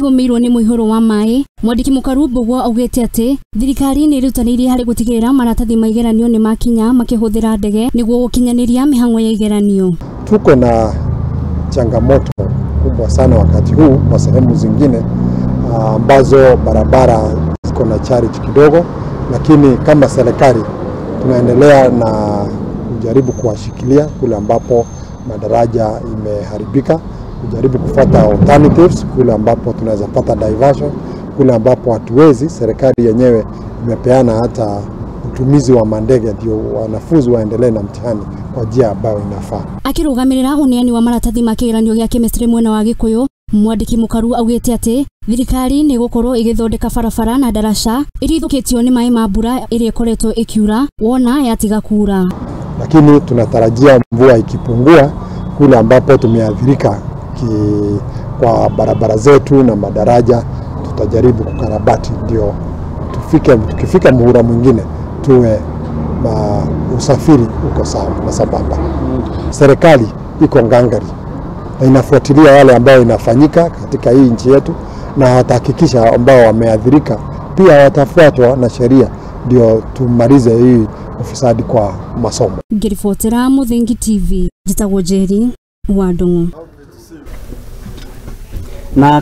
Igũmĩirwo nĩ mũihũro wa maĩ, mwandĩki Mũkaru Mbũgua augĩte atĩ thirikari nĩ ĩrutanĩirie harĩ gũtigĩrĩra maratathi ma igeranio nĩ makinya makĩhũthĩra ndege nĩguo gũkinyanĩria mĩhang'o ya igeranio. Tuko na changamoto kubwa sana wakati huu kwa sehemu zingine ambazo barabara ziko na charge kidogo, lakini kama serikali tunaendelea na kujaribu kuwashikilia kule ambapo madaraja imeharibika, kujaribu kufuata alternatives kule ambapo tunaweza pata diversion, kule ambapo hatuwezi, serikali yenyewe imepeana hata utumizi wa mandege ndio wanafunzi waendelee na mtihani kwa njia ambayo inafaa. Akĩrũgamĩrĩra ũneani wa maratathi ma kĩgeranio gĩa chemistry mwena wa Gĩkũyũ, mwandĩki Mũkaru augĩte atĩ thirikari nĩ gũkorwo ĩgĩthondeka barabara na ndaraca iria ithũkĩtio nĩ maĩ ma mbura ĩrĩa ĩkoretwo ĩkiura wona yatiga kura. Lakini tunatarajia mvua ikipungua kule ambapo tumeathirika kwa barabara zetu na madaraja, tutajaribu kukarabati ndio tukifika muhula mwingine tuwe usafiri uko sawa na sambamba. Serikali iko ngangari na inafuatilia yale ambayo inafanyika katika hii nchi yetu, na watahakikisha ambao wameathirika pia watafuatwa na sheria ndio tumalize hii ufisadi kwa masomo. Ngiribotera Muthingi TV, njĩtagwo Njeri wa Ndung'u. Na